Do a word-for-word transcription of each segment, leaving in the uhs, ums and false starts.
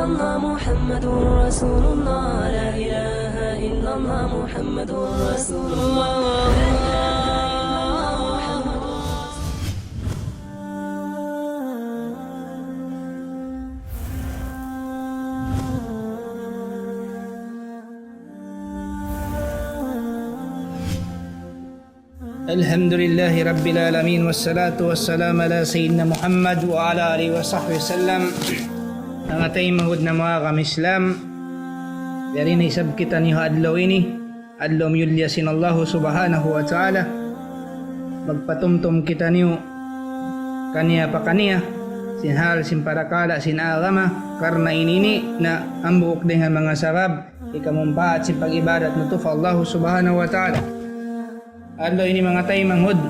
الله محمد رسول الله، لا إله إلا الله محمد رسول الله، لا إله إلا الله محمد رسول الله. الحمد لله رب العالمين، والصلاة والسلام على سيدنا محمد وعلى آله وصحبه وسلم. Manga taymanghud namu' ha agama Islam, yari na isab kitaniyu ha adlaw ini, adlaw miyulliya sin Allah Subhanahu wa Ta'ala. Magpatumtum kitaniyu kaniya pa kaniya, sin hal sin parakala' sin agama, karna' ini ini na hambuuk dayn ha manga sabab hikamumpaat sin pag-ibadat natu' pa Allah Subhanahu wa Ta'ala. Adlaw ini manga taymanghud,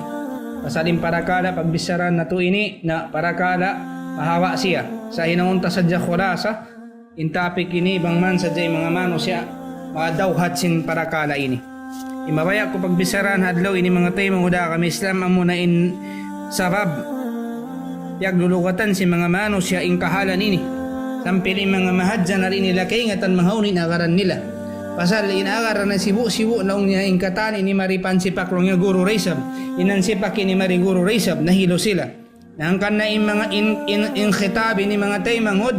pasal in parakala' pagbichara natu' ini na parakala' mahaba' siya. Sa' hinangun ta sadja khulasa, in topic ini bang man sadja in manga manusiya' makadawhat sin parakala' ini. In mabaya' ku pagbicharahan adlaw ini manga taymanghud ha agama Islam amuna in sabab piyaglulugatan sin manga manusiya' in kahalan ini. Sampay in manga mahadjana' di' nila kaingatan bang hawnu in agaran nila. Pasal in agaran na sibu'-sibu' laung niya in katan ini mari pansipak laung niya guru da isab. In hansipak ini mari guru da isab, nahilu sila. Na hangkan na in manga in, in, in khitab ini manga taymanghud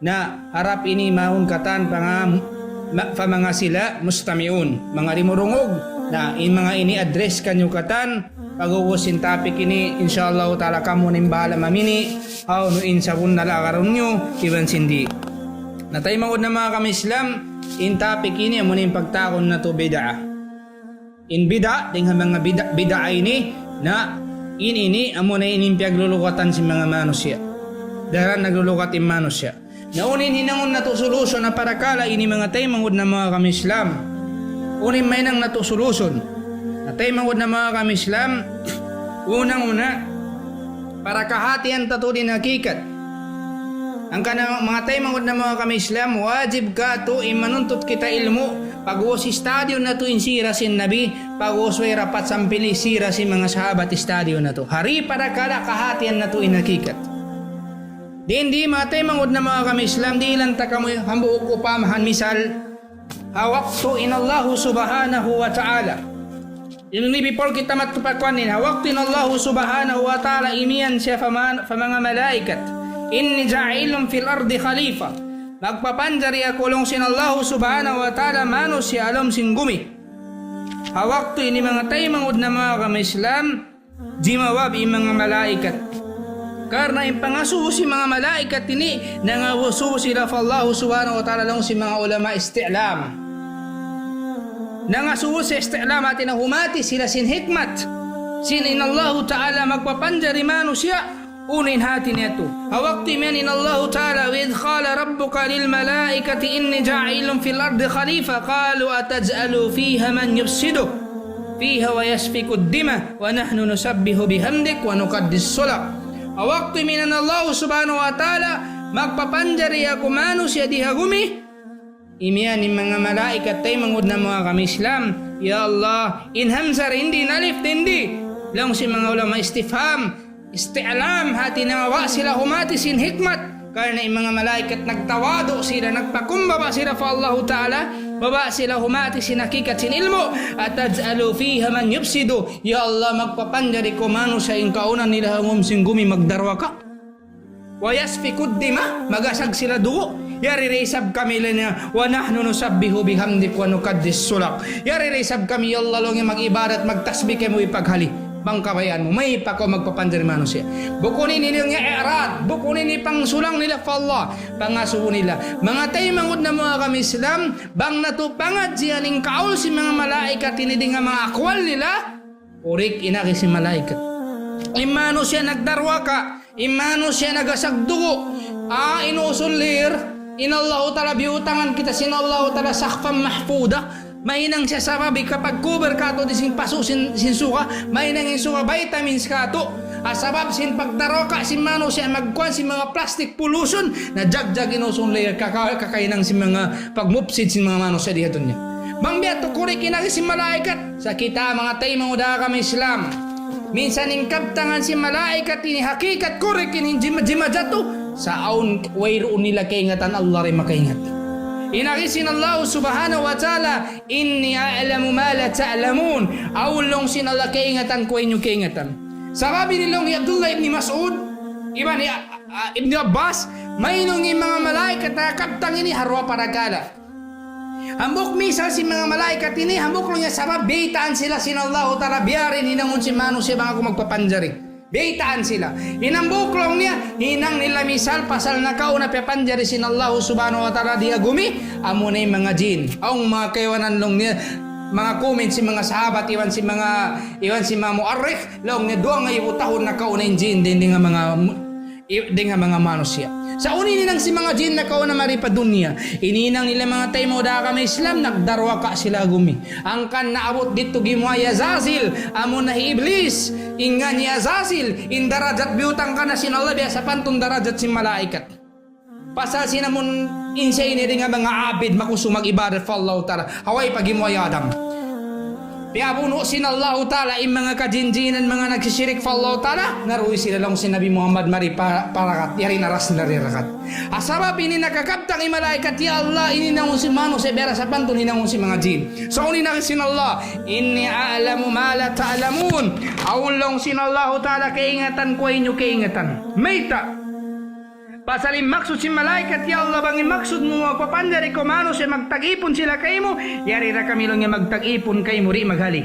na harap ini mawn katan pa manga, ma-, pa manga sila mustami'un, manga dimurungug. Na in manga ini address kaniyu katan, pag'ubus sin topic ini, insya Allah ta'ala kamu na in bahala' mamini', hawnu in sabunnal agarun niyu, iban sin di'. Na taymanghud namu' ha agama Islam, in topic ini amuna in pagtawagun natu' bid'ah. In bid'ah, dayn ha manga bid'ah, bid'ah ini, na in ini, amuna in piyaglulugatan sin manga manusiya'. Daran naglulugat in manusiya'. Na unu in hinangun natu' solution ha parakala' ini manga taymanghud namu' ha agama Islam. Unu in mahinang natu' solution. Na taymanghud namu' ha agama Islam, unang-una, para kahatihan ta tuud in hakikat. Hangkan na manga taymanghud namu' ha agama Islam, wajib katu' in manuntut kita ilmu', pag'ubus study-un natu' in sira sin Nabi, pag'ubus way rapat sampay in sira sin manga sahabat study-un natu'. Yari parakala' kahatihan natu' in hakikat. Dayn di manga taymanghud namu' ha agama Islam, dihilan ta kamu hambuuk upamahan misal. Ha waktu in Allahu Subhanahu wa Ta'ala. Ini before kita madtu pa kuwan ini, ha waktu in Allahu Subhanahu wa Ta'ala imiyan siya pa man-, pa manga malaikat. إني جاعل في الأرض خليفة. Magpapanjari aku laung sin Allahu Subhanahu wa Ta'ala manusiya' ha lawm sin gumi. Ha waktu ini manga taymanghud namu' ha agama Islam, jimawab in manga malaikat. Karna' in pangasubu sin manga malaikat ini, nangasubu sila pa Allahu Subhanahu wa Ta'ala laung sin manga ulama isti'lam. Nangasubu sila isti'lam hati niya humati sila sin hikmat. Sin in Allahu Ta'ala magpapanjari manusiya', unu in hati niya tu. Ha waktu imiyan in Allahu Ta'ala, وإذ قال ربك للملائكة إني جاعل في الأرض خليفة قالوا أتجعل فيها من يفسد فيها ويسفك الدماء ونحن نسبح بحمدك ونقدس لك. Ha waktu imiyan in Allahu Subhanahu wa Ta'ala, magpapanjari aku manusiya' di ha gumi. Imiyan in manga malaikat taymanghud namu' ha agama Islam. Ya Allah, in hamzah di' in alif di'. Laung sin manga ulama istifham. Isti'lam hati niya mabaya' sila humati sin hikmat. Karna' in manga malaikat nagtawadu' sila, nagpakumbaba sila pa Allahu Ta'ala, mabaya' sila humati sin hakikat sin ilmu'. أتجعل فيها من يفسد. Ya Allah, magpapanjari kaw manusiya' in kaawnan nila ha lawm sin gumi magdarwaka. ويسفك الدماء, magasag sila dugu'. Yari da isab kami laung niya, ونحن نسبح بحمدك ونقدس لك. Yari da isab kami, ya Allah, laung niya mag-ibadat, magtasbih kami ipaghali. Bang kabayaan mu, mayta' kaw magpapanjari manusiya'. Bukun ini laung niya i'rad, bukun ini pangsulang nila pa Allah, pangasubu nila. Manga taymanghud namu' ha agama Islam, bang natu' pangadjian in kaul sin manga malaikat ini dayn ha manga akwal nila, kurik in agi sin malaikat. In manusiya' nagdarwaka, in manusiya' nagasag dugu'. Ah, in usul lir, in Allahu Ta'ala biyutangan kita sin Allahu Ta'ala saqfan mahfuda. Mahinang siya sabab hikapag-cover katu' di sin pasu' sin, sin suga. Mahinang in suga vitamins katu'. Ah, sabab sin pagdarwaka sin manusiya' magkuan sin manga plastic pollution. Na jagjag in usul lir kaka-, kakahinang sin manga pagmupsid sin manga manusiya' di ha dunya. Bang biya' tu kurik in agi sin malaikat. Sa' kita manga taymanghud ha agama Islam. Minsan in kabtangan sin malaikat ini hakikat kurik ini jima-, jimajatu. Sa' awn wayruun nila kaingatan, Allah da in makaingat. In agi sin Allah subhanahu wa ta'ala, إني أعلم ما لا تعلمون. Awn laung sin Allah kaingatan ku way niyu kaingatan. Sabab ini laung hi Abdullah ibn Mas'ud, iban hi, ah, Ibn Abbas, mayta' in manga malaikat nakakabtang ini ha duwa parakala'. Hambuuk misal sin manga malaikat ini, hambuuk laung niya sabab biyaytaan sila sin Allahu Ta'ala, biya' diin hinangun sin manusiya' bang aku magpapanjari. Biyaytaan sila. In hambuuk laung niya, hinang nila misal pasal nakauna piyapanjari sin Allahu Subhanahu wa Ta'ala di ha gumi, amuna in manga jin. Awn manga kaibanan laung niya, manga comment sin manga sahabat, iban sin manga, iban sin manga mu'arrikh, laung niya duwa ngaibu tahun nakauna in jin, dayn ha manga mu-, i-, dayn ha manga manusiya'. Sa' unu in hinang sin manga jin nakauna mari pa dunya? In hinang nila manga taymanghud ku ha agama Islam, nagdarwaka sila ha gumi. Hangkan naabut didtu gimuwa' hi Azazil, amuna hi Iblis, in ngan hi Azazil, in darajat biyutang kaniya sin Allah, biya' sapantun darajat sin malaikat. Pasal sin amun in siya ini dayn ha manga abid makusug mag-ibadat pa Allahu Ta'ala. Ha way pa gimuwa' hi Adam. Piyabunu' sin Allahu Ta'ala in manga kajinjinan, manga nagsisirik pa Allahu Ta'ala, naruy sila laung sin Nabi Muhammad mari pa, pa rakat, yari in aras nila di ha rakat. Ha sabab ini nakakabtang in malaikat, ya Allah, ini hinangun sin manusiya' biya' sapantun hinangun sin manga jin. Sa' unu in agi sin Allah, إني أعلم ما لا تعلمون. Awn laung sin Allahu Ta'ala kaingatan ku way niyu kaingatan. Mayta'? Pasal in maksud sin malaikat, ya Allah, bang in maksud mu magpapanjari kaw manusiya' magtag-ipun sila kaymu, yari da kami laung niya magtag-ipun kaymu, di' maghali.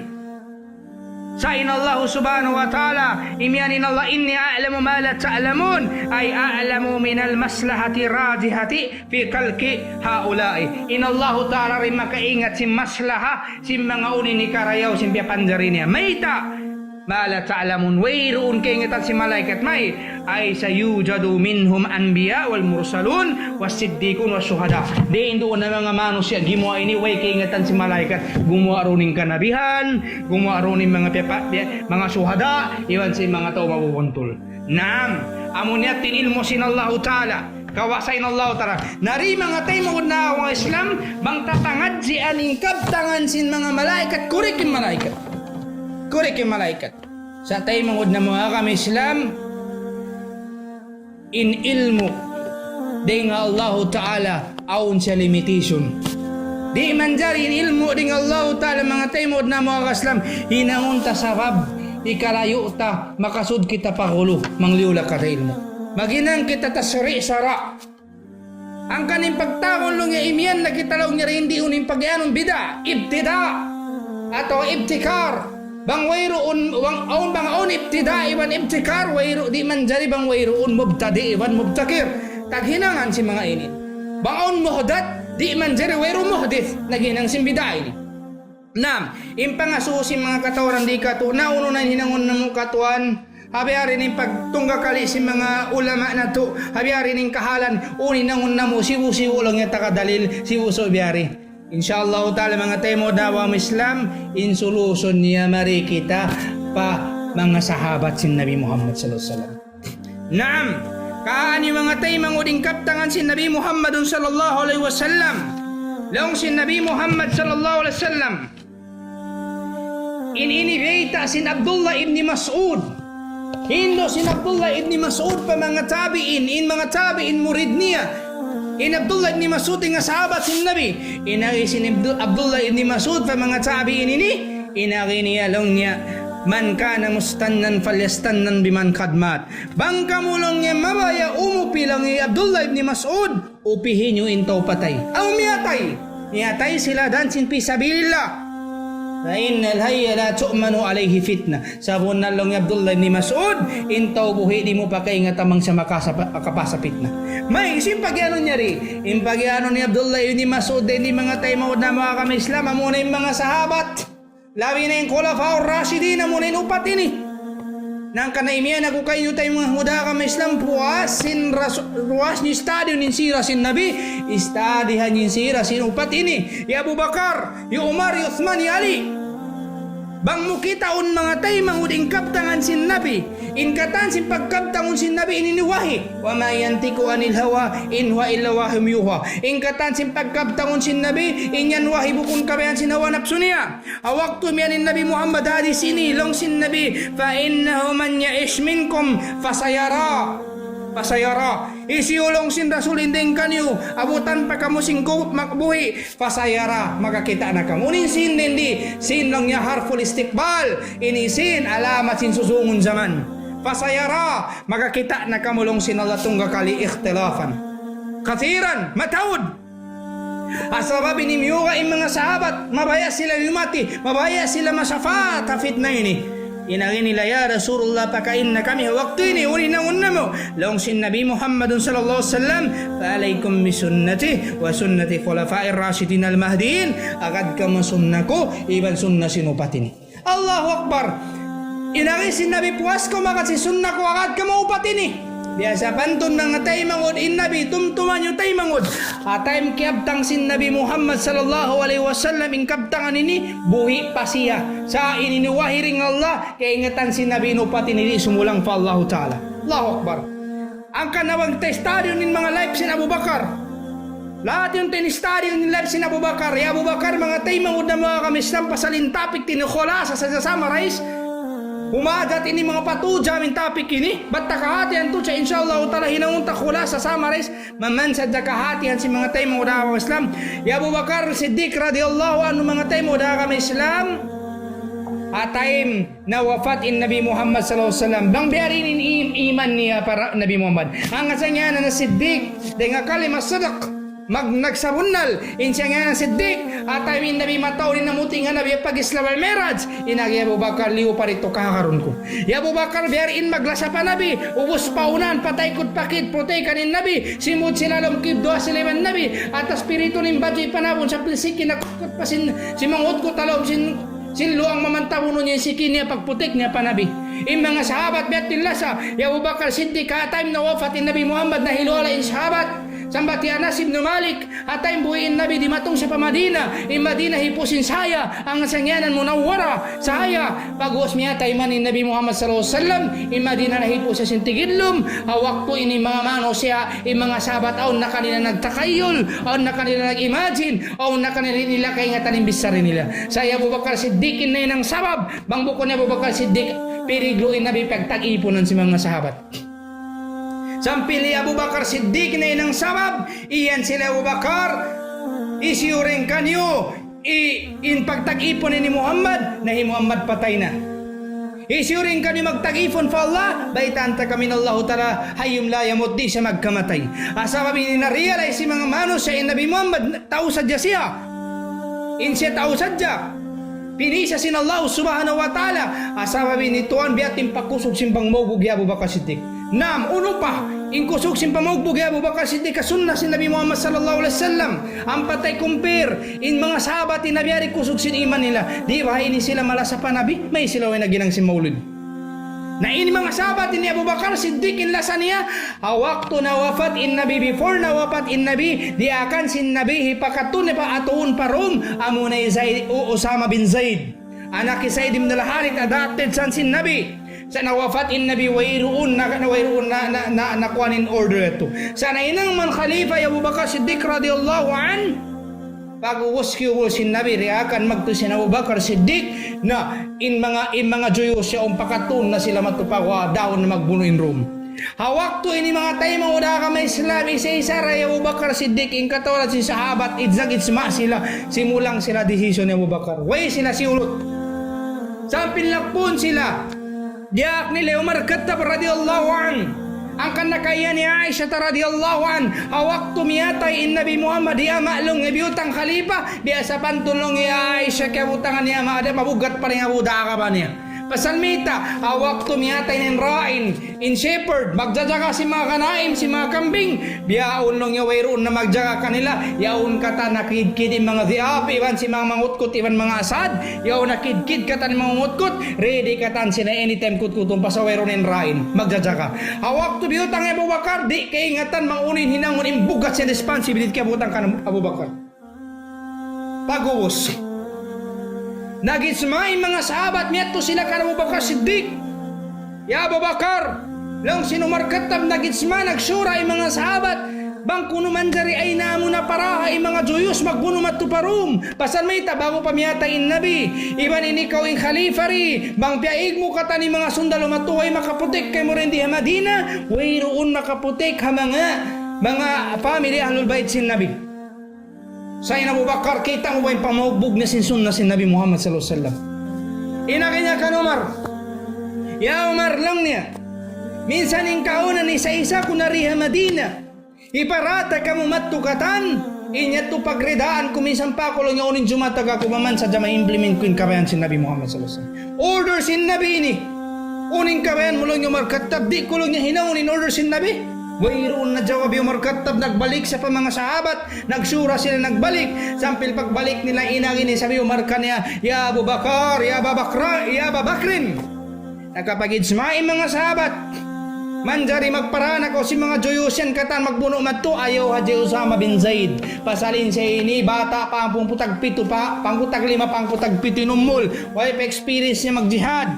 Sa' in Allah subhanahu wa ta'ala, imiyan in Allah, إني أعلم ما لا تعلمون, أي أعلم من المصلحة الراجحة في خلق هؤلاء. In Allah ta'ala da in makaingat sin maslaha, sin manga unu in hikarayaw sin piyapanjari niya. Mayta'? ما لا تعلمون, wayruun kaingatan sin malaikat. Mayta'? أي سيوجد منهم أنبياء والمرسلون والصديقون والشهداء. Dayn duun ha manga manusiya' gimuwa' ini way kaingatan sin malaikat. Gumuwa' duun in kanabihan, gumuwa' duun in manga piya-, piya-, manga shuhada, iban sin manga tau mabubuntul. Naam, amu niya in ilmu' sin Allahu Ta'ala. Kawasa in Allahu Ta'ala. Na di' manga taymanghud ku ha agama Islam, bang ta pangadjian in kabtangan sin manga malaikat, kurik in malaikat. Kurik in malaikat. Sa' taymanghud ku ha agama Islam, in ilmu' dayn ha Allahu Ta'ala awn siya limitation. Di' manjari in ilmu' dayn ha Allahu Ta'ala, manga taymanghud ku ha agama Islam, hinangun ta sabab hikalayu' ta, makasud kita pa gulu, mangliyulak kita ilmu'. Maghinang kita tashri' sara'. Hangkan in pagtawagun laung niya imiyan na kita laung niya dayn duun in pagiyanun bid'a, ibtida', atawa ibtikar. Bang wayruun, bang awn, bang awn ibtida' iban ibtikar, wayru-, di' manjari bang wayruun mubtadi' iban mubtakir. Taghinangan sin manga ini. Bang awn muhdath, di' manjari wayruun muhdith, naghinang sin bid'a ini. Naam, in pangasubu sin manga katauran di' katu', na unu na in hinangun namu' katuan, ha biya' diin in pagtunggakali sin manga ulama natu', ha biya' diin in kahalan, unu in hinangun namu', sibu'-sibu' laung niya taga dalil, sibu'-sibu' biya' diin. Insya Allah Ta'ala, manga taymanghud ku ha agama Islam, in solution niya mari kita pa manga sahabat sin Nabi Muhammad sallallahu alayhi wasallam. Naam, kaagi manga taymanghud in kabtangan sin Nabi Muhammadun sallallahu alayhi wasallam. Laung sin Nabi Muhammad sallallahu alayhi wasallam, in ini bayta' sin Abdullah ibn Mas'ud. Hindu' sin Abdullah ibn Mas'ud pa manga tabi'in, in manga tabi'in murid niya. In Abdullah ibn Mas'ud in sahabat sin Nabi. In agi sin Abdu-, Abdullah ibn Mas'ud pa manga tabi'in ini, in agi niya laung niya, من كان مستنا فليستن بمن قد مات. Bang kamu laung niya mabaya' umupi laung hi Abdullah ibn Mas'ud, upihi niyu in tau patay. Aw miyatay. Miyatay sila dan sin fi sabilillah. فإن الحي لا تؤمن عليه فتنة. Sabunnal laung hi Abdullah ibn Mas'ud, in tau buhi' di' mu pakaingatan bang siya makasapa-, makapasa pitna. Mayta' in pagiyanun niya di? In pagiyanun hi Abdullah ibn Mas'ud, di' manga taymanghud ku ha agama Islam, amuna in manga sahabat. Labi na in Khulafaur Rashidin, amuna in upat ini. Hangkan imiyan ku kaymu taymanghud ku ha agama Islam, puas sin ras-, puas niyu study in sira sin Nabi, studyhan in sira sin upat ini. Hi Abu Bakar, hi Umar, hi Uthman, hi Ali. Bang mu kitaun manga taymanghud in kabtangan sin Nabi. In katan sin pagkabtangun sin Nabi ini wahi. وما ينطق عن الهوى إن هو إلا وحي يوحى. In katan sin pagkabtangun sin Nabi, in yan wahi bukun kabayaan sin hawa napsu niya. Ha waktu miyan in Nabi Muhammad hadis ini, laung sin Nabi, فإنه من يعش منكم فسيرى. فسيرى. Hisiyu laung sin Rasul in dayn kaniyu, abutan pa kamu sin kubul magbuhi', فسيرى, makakita' na kamu. Unu in sin dayn di, sin laung niya harful istiqbal, ini sin alamat sin susungun jaman. فسيرى, makakita' na kamu laung sin Allah tungga kali اختلافا كثيرا, mataud. Sabab ini miyuga' in manga sahabat, mabaya' sila yumati, mabaya' sila masapat ha fitna ini. Inagi nila, "Ya Rasulullah, pakain na kami ha waktu ini, unu in hinangun namu'?" Laung sin Nabi Muhammad sallallahu alayhi wasallam, "فعليكم بسنتي وسنة الخلفاء الراشدين المهديين." Agad kamu sunnah ku, iban sunnah sin upat ini. Allahu Akbar. Inagi sin Nabi, "Puas kaw, maka sin sunnah ku, agad kamu upat ini." Biya' sapantun manga taymanghud in Nabi, tumtuma niyu taymanghud. Ha time kiyabtang sin Nabi Muhammad sallallahu alayhi wasallam in kabtangan ini, buhi' pa siya. Sa' ini in wahi dayn Allah, kaingatan sin Nabi in upat ini di' sumulang pa Allahu Ta'ala. Allahu Akbar. Hangkan na bang ta-study in manga life sin Abu Bakar. Lahat in ta-study in life sin Abu Bakar. Ya Abu Bakar, manga taymanghud namu' ha agama Islam, pasal in topic ini khulasa sadja, summarize. Umadat ini manga patu jam in topic ini. Bat ta kahatihan tuud siya, insya Allah ta'ala, hinangun ta khulasa, summarize. Maman sadja kahatihan sin manga taymanghud ha agama Islam. Ya Abu Bakar Siddiq radiyallahu anhu, manga taymanghud ha agama Islam. Ha time nawapat in Nabi Muhammad sallallahu alayhi wasallam. Bang biya' diin in im-, iman niya pa Nabi Muhammad. Hangkan siya ngiyanan Siddiq, dayn ha kalima sidq, mag-, nagsabunnal, in siya ngiyanan Siddiq, ha time in Nabi mataud in namuting ha Nabi pag-Isra wal Mi'raj, inagi Abu Bakar liyu pa didtu kahagarun ku. Ya Abu Bakar, biya' diin maglasa pa Nabi, ubus pa unahan, pa taykud pa kid, protekan in Nabi, simud sila lawm kib, duwa sila iban Nabi, atas piritu in baju ipanabun sa pilsiki na kut pa sin, sin manga utkut ha lawm sin sin luang mamantabunun niya in siki niya pagputik niya pa Nabi. In manga sahabat biya' diin lasa, ya Abu Bakar Siddiq, ha time nawapat in Nabi Muhammad, nahiluhala' in sahabat. Sambat hi Anas ibn Malik, ha time buhi' in Nabi dimatung siya pa Madina, in Madina hipu' sin sahaya, hangkan siya ngiyanan Munawwara, sahaya. Pag'ubus miyatay man in Nabi Muhammad sallallahu alayhi wasallam, in Madina nahipu' siya sin tigidlum. Ha waktu ini manga manusiya', in manga sahabat awn na kanila nagtakayul, awn na kanila nag-imagine, awn na kanila kaingatan in bichara nila. Sa' hi Abu Bakar Siddiq in nahinang sabab, bang bukun hi Abu Bakar Siddiq, piriglu in Nabi pagtag-ipunan sin manga sahabat. Sampay hi Abu Bakar Siddiq in nahinang sabab, iyan sila Abu Bakar, hisiyu dayn kaniyu, i-, in pagtag-ipun ini Muhammad, na hi Muhammad patay na. Hisiyu dayn kaniyu magtag-ipun pa Allah, baytaan ta kami in Allahu Ta'ala, hayyun la yamut, di' siya magkamatay. Sabab ini na-realize sin manga manusiya' in Nabi Muhammad, tau sadja siya. In siya tau sadja. Pinisa sin Allah subhanahu wa ta'ala. Sabab ini tuwan biya' diin in pagkusug sin pangmaugbug hi Abu Bakar Siddiq. Naam, unu pa, in kusug sin pamaugbug hi Abu Bakar Siddiq ha sunnah sin Nabi Muhammad sallallahu alayhi wasallam. Ampa ta i-compare, in manga sahabat in Nabi, yari kusug sin iman nila. Di' ba ini sila malasa pa Nabi? Mayta' sila way naghinang sin maulid? Na in manga sahabat ini Abu Bakar Siddiq in lasa niya, ha waktu nawapat in Nabi, before nawapat in Nabi, diyaak sin Nabi, hipakadtu niya pa, atuun pa Rome, amuna hi Zaid, U-, Usama bin Zaid. Anak hi Zaid ibn al-Harith, adopted son sin Nabi. Sa' nawapat in Nabi, wayruun na, na, wayruun na, na, na, nakuha in order yadtu. Sa' nahinang man khalifa hi Abu Bakar Siddiq radiyallahu anhu. Pag'ubus kiyubul sin Nabi, diyaak magtuy sin Abu Bakar Siddiq, na in manga, in manga Juyush yaun pakadtuun na sila madtu pa guwa' dahun na magbunu' in Rome. Ha waktu ini manga taymanghud ha agama Islam, isa-isa ra hi Abu Bakar Siddiq, in katawaran sin sahabat, ijag-ijma' sila, simulang sila decision hi Abu Bakar. Way sila siyulut. Sampay nagpun sila. Diyaak nila hi Umar Khattab radiyallahu anhu. Hangkan na kaiyan hi Aisha radiyallahu anha. Ha waktu miyatay in Nabi Muhammad, hi ama' laung niya biyutang khalifa, biya' sapantun laung hi Aisha kiyabutangan hi ama' da, mabugat pa rin abu da agama niya. Pasal mayta', ha waktu miyatay in ra'in, in shepherd, magjajaga sin manga ganaim, sin manga kambing, biya' yaun laung niya wayruun na magjaga kanila, yaun katan nakidkid in manga dhi'ab, iban sin manga mangutkut, iban manga asad, yaun nakidkid katan in manga mangutkut, ready katan sila anytime kutkutun pasal wayruun in ra'in, magjajaga. Ha waktu biyutang hi Abu Bakar, di' kaingatan bang unu in hinangun, in bugat sin responsibility kiyabutang kan Abu Bakar. Pag'ubus, nag-ijma' in manga sahabat, miyadtu sila kan Abu Bakar Siddiq. Ya Abu Bakar, laung sin Umar Khattab, nag-ijma', nagsura in manga sahabat. Bang kunu' manjari ay namu na paraha in manga juyus magbunu' madtu pa Rum. Pasal mayta', ba'gu pa miyatay in Nabi. Iban ini kaw in khalifa di. Bang piyaig mu katan in manga sundalu madtu, way makaprotect kaymu dayn di ha Madina, wayruun makaprotect ha manga, manga family Ahlul Bayt sin Nabi. Sa' in Abu Bakar, kita' mu ba in pamaugbug niya sin sunna sin Nabi Muhammad sallallahu alayhi wasallam. In agi niya kan Umar, "Ya Umar," laung niya, "minsan in kaunan, isa-isa ku na di ha Madina. Hiparata kamu madtu katan, in yadtu pagridaan ku minsan pa ku laung niya unu in jumatag aku, maman sadja ma-implement ku in kabayaan sin Nabi Muhammad sallallahu alayhi wasallam. Order sin Nabi ini. Unu in kabayaan mu laung niya Umar Khattab, di' ku laung niya hinangun in order sin Nabi." Wayruun najawab hi Umar Khattab, nagbalik siya pa manga sahabat, nagsura sila nagbalik, sampay pagbalik nila in agi niya sabi hi Umar kaniya, "Ya Abu Bakar, ya Aba Bakra, ya Aba Bakrin." Nakapag-ijma' in manga sahabat. Manjari magpara na kaw sin manga juyus yan katan magbunu' madtu, ayaw hadja hi Usama bin Zaid. Pasal in siya ini, bata' pa, hangpu' tagpitu pa, hangpu' taglima pa, hangpu' tagpitu in umul. Way pa experience niya magjihad.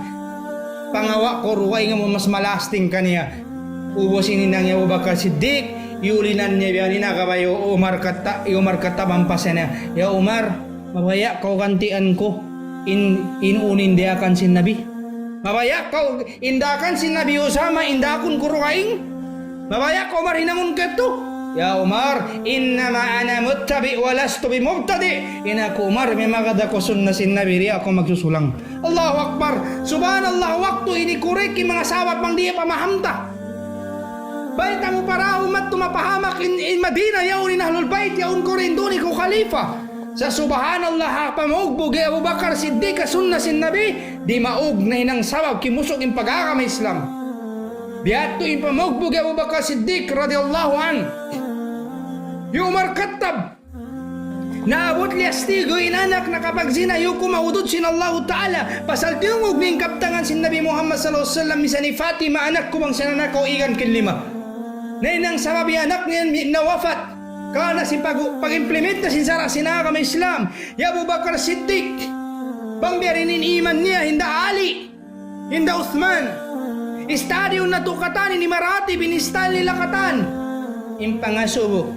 Pangawa' ku dugaing amu mas malasting kaniya. Ubus in hinang hi Abu Bakar Siddiq, iyulinan niya biya' ini na kabayaan hi Umar Khattab, hi Umar Khattab ampa siya niya, "Ya Umar, mabaya' kaw gantian ku in, in unu in daakan sin Nabi? Mabaya' kaw in daakan sin Nabi Usama, in daakun ku dugaing? Mabaya' kaw Umar hinangun katu'?" "Ya Umar, innama ana muttabi' wa lastu bi mubtadi'." In aku Umar, mimagad aku sunna sin Nabi, di' aku magsusulang. Allahu Akbar. Subhanallah, waktu ini kurek in manga sahabat bang di' pa maham ta. Bayta' mu para umat tu mapahamak in, in Madina, yaun in Ahlul Bayt, yaun ku rin duun in ku khalifa. Sa' subhanallah, ha pamaugbug hi Abu Bakar Siddiq ha sunna sin Nabi, di' maug na hinang sabab kimusug in pag-agama Islam. Biya' tu in pamaugbug hi Abu Bakar Siddiq radiyallahu anhu. Hi Umar Khattab, naabut liyastigu in anak nakapagjina, yukum ha hudud sin Allahu Ta'ala. Pasal tiyungug niya in kabtangan sin Nabi Muhammad sallallahu alayhi wasallam, misan hi Fatima anak ku bang siya na nakaw igan kin lima. Na in ang sabab in anak niya mi-, nawafat. Karna' sin pag-, pag-implement na sin sara' sin agama Islam. Hi Abu Bakar Siddiq, bang biya' diin in iman niya, hinda Ali, hinda Uthman. Istadihun natu' katan in maratib, in style nila katan. In pangasubu.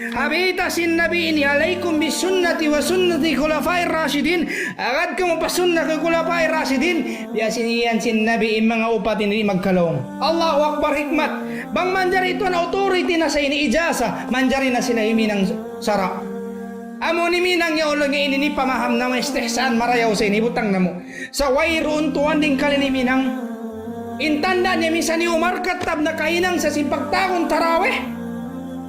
Ha bayta' sin Nabi ini, "Alaykum bi sunnati wa sunnati khulafa'ir rashidin." Agad kamu pa sunna ku khulafa'ir rashidin. Biya' sin iyan sin Nabi, in manga upat ini magkalaung. Allahu Akbar, hikmat. Bang manjari tuwan authority na sa ini, ijasa, manjari na sila himinang sara'. Amu in himinang yaun laung niya ini, pamaham namu' istihsan, marayaw sa ini, butang namu'. Sa' wayruun tuwan dayn kaniya himinang. In tanda' niya misan hi Umar Khattab nakahinang sa sin pagtawagun tarawih.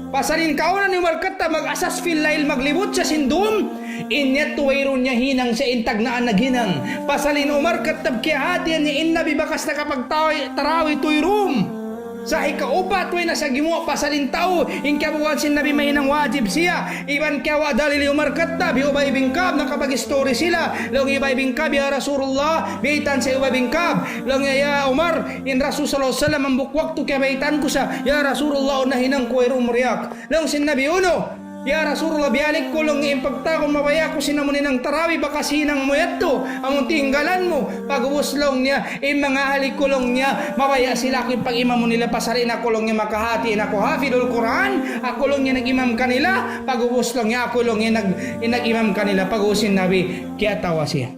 Pasal in kaunan hi Umar Khattab mag-asas fil layl, maglibut siya sin dum. In yadtu wayruun niya hinang, siya in tagnaan naghinang. Pasal in Umar Khattab kiyahatihan niya in Nabi bakas nakapagtawi-, tarawih tuy dum. Sa' hikaupat, way na siya gimuwa' pasal in tau, in kiyabugan sin Nabi mahinang wajib siya. Iban kiyawa' dalil hi Umar Khattab, hi Ubay bin Ka'b, nakapag-story sila. Laung hi Ubay bin Ka'b, "Ya Rasulullah," biyaytaan siya hi Ubay bin Ka'b. Laung niya, "Ya Umar, in Rasul sallallahu alayhi wasallam, hambuuk waktu kiyabaytaan ku siya, 'Ya Rasulullah, awn nahinang ku way dum riyak.'" Laung sin Nabi, "Unu?" "Ya Rasulullah, biyalik ku laung niya in pagtawagun, mabaya' ku sin amu in hinang tarawih, bakas hinang mu yadtu, amu in tinggalan mu." Pag'ubus laung niya, "In manga ahli ku laung niya, mabaya' sila aku in pag-imamun nila, pasal in aku laung niya makahati, in aku hafidul Qur'an, aku laung niya nag-imam kanila." Pag'ubus laung niya, "Aku laung niya nag-, in nag-imam kanila." Pag'ubus sin Nabi, kiyatawa siya.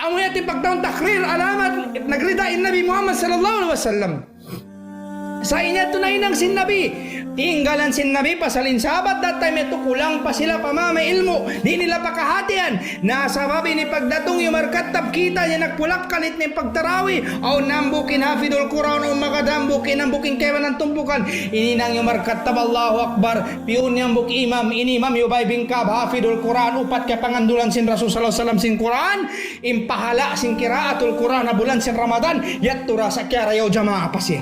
Amu yadtu in pagtawagun takrir alamat nagrida in Nabi Muhammad sallallahu alayhi wasallam. Sa' in yadtu nahinang sin Nabi. Tinggalan sin Nabi, pasal in sahabat that time yadtu kulang pa sila pa manga ilmu'. Di' nila pa kahatihan. Na sabab ini pagdatung hi Umar Khattab, kita' niya nagpulak-kalit na in pagtarawih. Awn hambuuk in hafidul Qur'an, awn magad hambuuk in, hambuuk in kaibanan tumpukan. Hininang hi Umar Khattab, Allahu Akbar. Piyun niya hambuuk imam, in imam hi Ubay bin Ka'b, hafidul Qur'an, upat kapangandulan sin Rasul sallallahu alayhi wasallam sin Qur'an. In pahala' sin qiraatul Qur'an ha bulan sin Ramadan, yadtu da sa' kiyarayaw jamaa pa siya.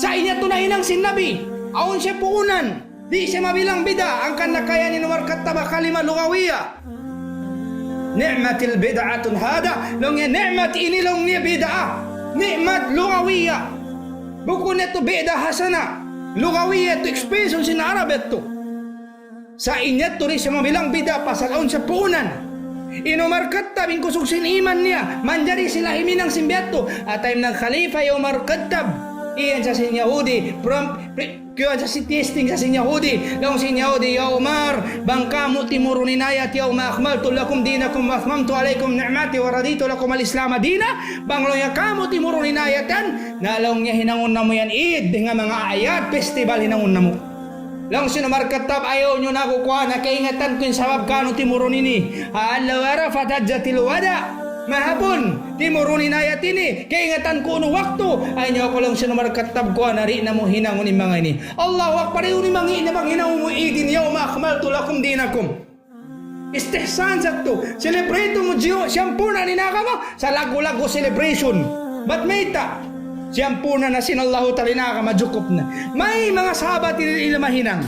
Sa' in yadtu nahinang sin Nabi, awn siya puunan, di' siya mabilang bid'a, hangkan nakayan hi Umar Khattab ha kalima lugawiya. "Ni'matil bid'atul hada," laung niya, ni'mat ini laung niya bid'a. Ni'mat lugawiya. Bukun yadtu bid'a hasana. Lugawiya yadtu expression sin Arab yadtu. Sa' in yadtu di' siya mabilang bid'a pasal awn siya puunan. In Umar Khattab, in kusug sin iman niya, manjari sila himinang sin biya' yadtu. At time nag-khalifa hi Umar Khattab, Iyan sa sin Yahudi, pram-, pri-, kiyuan sa sin testing sa sin Yahudi. Laung sin Yahudi, "Ya Umar, bang kamu' timurun in ayat, 'Yawma akmaltu lakum dinakum wa atmamtu alaykum ni'mati wa raditu lakum al-Islama dina,' bang laung niya kamu' timurun in ayat yan, na laung niya hinangun namu' yan Eid, dayn ha manga ayat, festival hinangun namu'." Laung sin Umar Khattab, "Ayaw niyu na aku kuwan, kaingatan ku in sabab kanu' timurun ini. Ha adlaw Arafat, Hajjatil Wada'. Mahapun, timurun in ayat ini, kaingatan ku unu waktu." Ayaw niyu aku, laung sin Umar Khattab, kuwan, di' namu' hinangun in manga ini. Allahu Akbar, unu in manga ini, bang hinangun mu Eid in, "Yawma akmaltu lakum dinakum." Istihsan sa tu, celebrate mu jiyu, siyampurna' in agama, sa laggu'-laggu' celebration. Bat mayta', siyampurna' na sin Allahu Ta'ala in agama, jukup na. May manga sahabat ini, ila mahinang.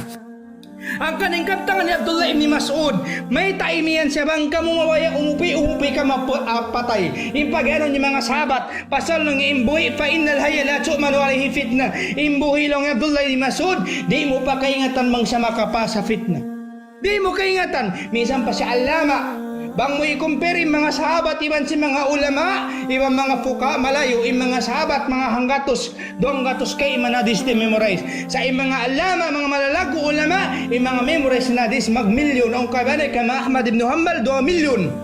Hangkan in kabtangan hi Abdullah ibn Mas'ud, mayta' imiyan siya, "Bang kamu mabaya' umupi, umupi kamu pa-, ah, patay." In pag-anu niya manga sahabat, pasal nung in buhi', "Fa innal hayya la tu'manu alayhi fitna." In buhi', laung hi Abdullah ibn Mas'ud, di' mu pa kaingatan bang siya makapasa fitna. Di' mu kaingatan, minsan pa siya allama. Bang mu i-compare in manga sahabat iban sin manga ulama, iban manga fuqaha, malayu', in manga sahabat, manga hanggatus, duwanggatus kayman hadis di-memorize. Sa' in manga allama, manga malalaggu' ulama, in manga memorize na hadis, magmilyun. Awn kabayaan kan Ahmad ibn Hanbal, duwa milyun.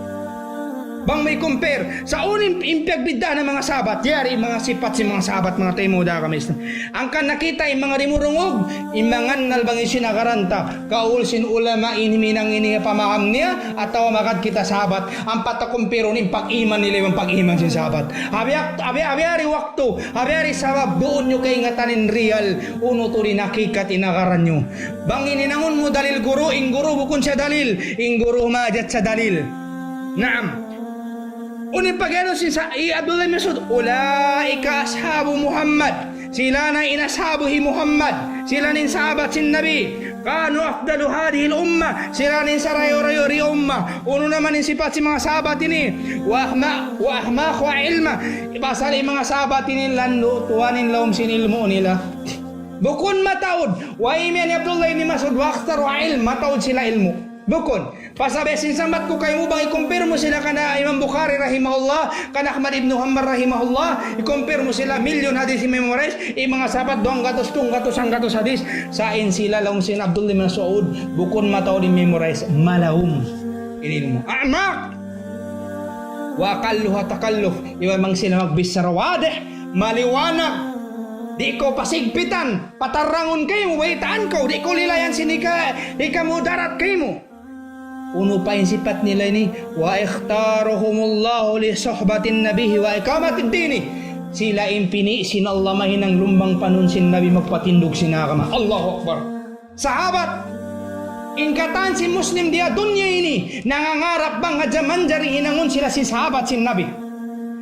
Bang mu i-compare, sa' unu in, in piyagbiddaan sin manga sahabat, yari manga sipat sin manga sahabat, manga taymanghud ha agama Islam. Hangkan nakita' in manga dimurungug, in mangannal bang hisiyu in agaran ta, kaul sin ulama ini, hinang ini pamaham niya, atawa magad kita sahabat, ampa ta compare in pag-iman nila iban pag-iman sin sahabat. Abi, abi, abi, yari waktu, abi, yari sabab, duun niyu kaingatan in real, unu tuud in hakikat in agaran niyu. Bang in hinangun mu dalil guru, in guru bukun siya dalil, in guru majat sa dalil. Naam. Unu in pag-anu sin sa-, hi Abdullah bin Mas'ud, "Ulaika ashabu Muhammad." Sila na in ashabu hi Muhammad. Sila na in sahabat sin Nabi. "Kanu afdalu hadihil ummah." Sila na in sarayaw-rayaw di ha ummah. Unu naman in sipat sin manga sahabat ini? "Wa ahma-, wa ahmaquha ilma." Pasal in manga sahabat ini landu' tuwan in lawm sin ilmu' nila. Bukun mataud. Way imiyan hi Abdullah ibn Mas'ud, "Wa aktharuha ilma." Mataud sila ilmu'. Bukun. Pasal biya' sin sambat ku kaymu, bang i-compare mu sila kan Imam Bukhari rahimahullah, kan Ahmad ibn Hanbal rahimahullah, i-compare mu sila, milyun hadis i-memorize, in manga sahabat duwanggatus, tunggatus, hanggatus hadis, sa' in sila laung sin Abdullah bin Mas'ud, bukun mataud in memorize, malawm in ilmu'. A'maq! Wa aqalluha takalluf, iban bang sila magbichara wadih, maliwanag, di' kaw pasigpitan, patarangun kaymu, baytaan kaw, di' kaw lilayan sin hika-, hikamudarat kaymu. Unu pa in sipat nila ini? "Wa ikhtarahumullahu li suhbatin nabiyyi wa iqamatid dini." Sila in pini' sin Allah mahinang lumbang panun sin Nabi magpatindug sin agama. Allahu Akbar. Sahabat, in katan sin Muslim di ha dunya ini, nangangarap bang hadja manjari hinangun sila sin sahabat sin Nabi.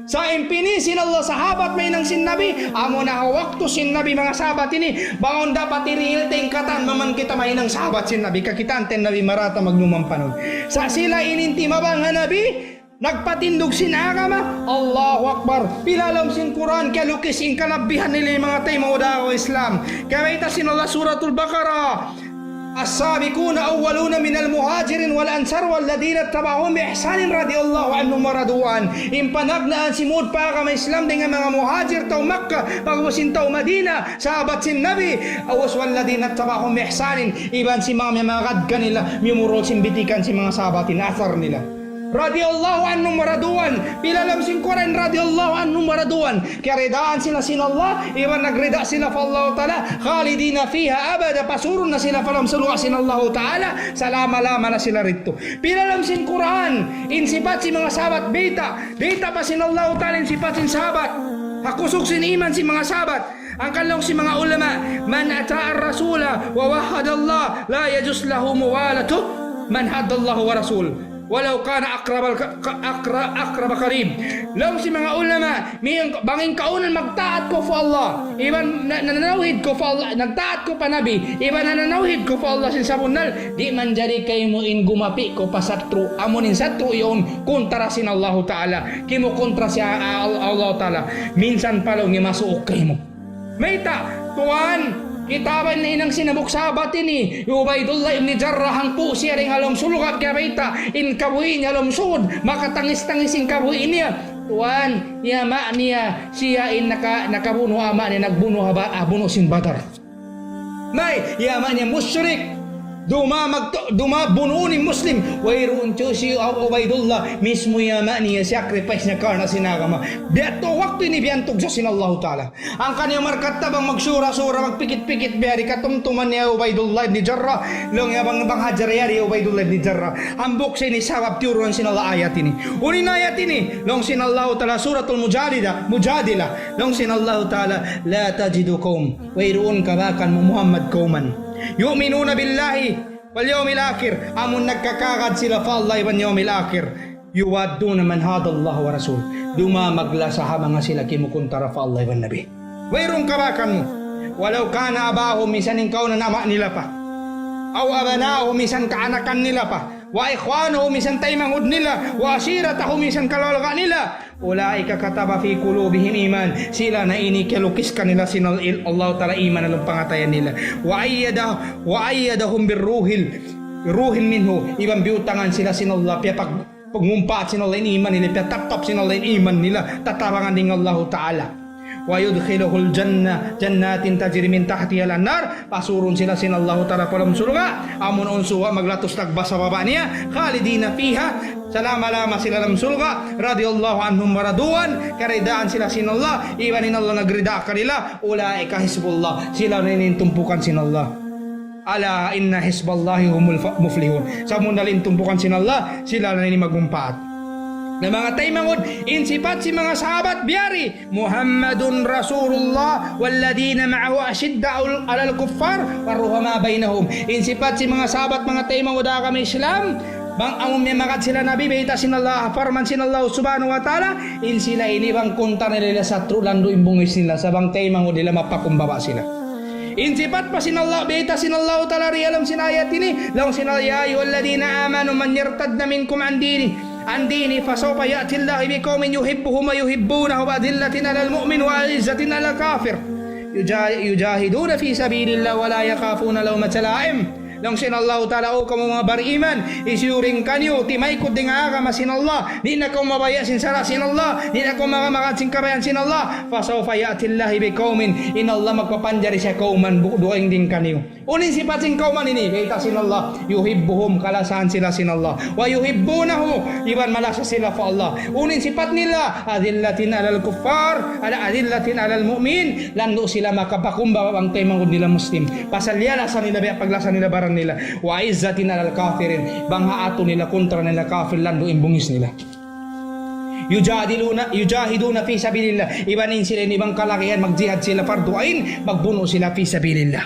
Sa' in pini' sin Allah sahabat mahinang sin Nabi, amuna ha waktu sin Nabi manga sahabat ini, bang awn dapat hirihil ta in katan, maman kita mahinang sahabat sin Nabi, kakitaan ta in Nabi marata maglumang panun. Sa' sila in timabang ha Nabi, nagpatindug sin agama, Allahu Akbar. Pila lawm sin Qur'an, kiyalukis in kalabbihan nila manga taymanghud ha Islam. Kabayta' sin Allah Suratul Baqarah, "السابقون الأولون من المهاجرين والأنصار والذين اتبعوهم بإحسان رضي الله عنهم ورضوا عنه." In panagnaan simud pa agama Islam dayn ha manga muhajir tau Makkah, pag'ubus in tau Madina, sahabat sin Nabi, ubus والذين اتبعوهم بإحسان, iban sin manga miyamagad kanila, miyumurul sin bitikan sin manga sahabat in athar nila. رضي الله عنهم ورضوا عنه. Pila lawm sin Qur'an, رضي الله عنهم ورضوا عنه. Kiyaridaan sila sin Allah, iban nagrida sila pa Allah Ta'ala, خالدين فيها أبدا, pasurun na sila pa lawm surga' sin Allah Ta'ala, salama-lama na sila didtu. Pila lawm sin Qur'an, in sipat sin manga sahabat, bayta', bayta' pa sin Allah Ta'ala in sipat sin sahabat. Ha kusug sin iman sin manga sahabat. Hangkan laung sin manga ulama, من أطاع الرسول ووحد الله لا يجوز له موالاة من حاد الله ورسوله ولو كان أقرب الق-، أقر-، أقرب قريب. Laung sin manga ulama, mi-, bang in kaw na magtaat kaw pa Allah, iban na-, nanawhid kaw pa Allah, nagtaat kaw pa Nabi, iban nanawhid kaw pa Allah sin sabunnal, di' manjari kaymu in gumapi' kaw pa satru', amun in satru' yaun kontra sin Allahu Ta'ala, kimukontra sin A-, A-, Allah Ta'ala, minsan pa laung niya masuuk kaymu. Mayta', tuwan, kita' ba in hinang sin hambuuk sahabat ini, hi Ubaidullah ibn Jarrah, hangpu' siya dayn ha lawm surga', kabayta', in kabuhi' niya ha lawm sud, makatangis-tangis in kabuhi' niya. Tuwan, ya ma' niya, siya in naka, nakabunu ama' niya, nagbunu ha ba, ah, bunu sin Badar. May, ya ma' niya mushrik. Duma, magtu, duma bunu ni Muslim. Wayruun tu si Ubaidullah. Mismu ya ma' niya sacrifice niya karna' sin agama. Biya' tu waktu ini biyantug sa sin Allahu Ta'ala. Hangkan hi Umar Khattab bang magsura-sura, magpikit-pikit biya' di katumtuman niya Ubaidullah ibn Jarrah. Laung niya bang, bang hajar yari Ubaidullah ibn Jarrah. Hambuuk sa ini sabab tiyurunan sin Allah ayat ini. Unu in ayat ini, laung sin Allahu Ta'ala Suratul Mujadila, Mujadila. Laung sin Allahu Ta'ala, لا تجد قوم, wayruun kabakan mu Muhammad kawman. يؤمنون بالله واليوم الآخر, amun nagkakagad sila pa Allah iban yawmil akhir. يوادون من حاد الله ورسوله. Duma maglasa ha manga sila kimukuntara pa Allah iban Nabi. Wayruun kabakan mu. ولو كان آباؤهم, minsan in kaunan ama' nila pa. أو أبناؤهم, minsan kaanakan nila pa. وإخوانهم, minsan taymanghud nila. وعشيرتهم, minsan kaluarga nila. أولئك كتب في قلوبهم الإيمان. Sila na ini kiyalukis kanila sin Al-, Allahu Ta'ala iman ha lawm pangatayan nila. وأيده-, وأيدهم بالروح ال-, روح منه. Iban biyutangan sila sin Allah, piyapag-, pagmumpaat sin Allah in iman nila, piyatattap sin Allah in iman nila, tatabangan dayn ha Allahu Ta'ala. ويدخلهم الجنة، جنات تجري من تحتها الأنهار, pasurun sila sin Allahu Ta'ala pa lawm surga', amun awn suwa' maglatus tagbas ha baba' niya, خالدين فيها, salama-lama sila ha lawm surga', رضي الله عنهم ورضوا عنه, karidaan sila sin Allah, iban in Allah nagrida kanila, أولئك حزب الله, sila na in tumpukan sin Allah. ألا إن حزب الله هم المفلحون. Sabunnal in tumpukan sin Allah, sila na in magmumpaat. Na manga taymanghud, in sipat sin manga sahabat biya' ri, محمد رسول الله والذين معه أشداء على الكفار رحماء بينهم. In sipat sin manga sahabat, manga taymanghud ha agama Islam, bang amun miyamagad sila Nabi, bayta' sin Allah, parman sin Allah Subhanahu wa Ta'ala, in sila ini bang kuntara nila satru', landu' in bungis nila, sa' bang taymanghud nila mapakumbaba' sila. In sipat pa sin Allah, bayta' sin Allah Ta'ala di ha lawm sin ayat ini, laung sin Allah, يا أيها الذين آمنوا من يرتد منكم عن دينه، عن دينه فسوف يأتي الله بقوم يحبهم ويحبونه أذلة على المؤمنين وأعزة على الكافرين يجا-، يجاهدون في سبيل الله ولا يخافون لومة لائم. Laung sin Allahu Ta'ala, O kamu manga bariman, hisiyu-siyu kaniyu timaykud dayn ha agama sin Allah, di' na kamu mabaya' sin sara' sin Allah, di' na kamu maka-, makakita' sin kabayaan sin Allah, فسوف يأتي الله بقوم, in Allah magpapanjari siya kawman bu-, dugaing dayn kaniyu. Unu in sipat sin kawman ini, bayta' sin Allah, يحبهم, kalasahan sila sin Allah, ويحبونه, iban malasa sila pa Allah. Unu in sipat nila, أذلة على الكفار, ala أذلة على المؤمنين, landu' sila makapakumbaba bang taymanghud nila Muslim. Pasal lasa nila, biya' paglasa nila baran nila. وأعزة على الكافرين, bang ha atu nila kuntara nila kafir, landu' in bungis nila. يجادلون، يجاهدون في سبيل الله. Iban in sila ini bang kalagihan magjihad sila fardu ain, magbunu' sila في سبيل الله.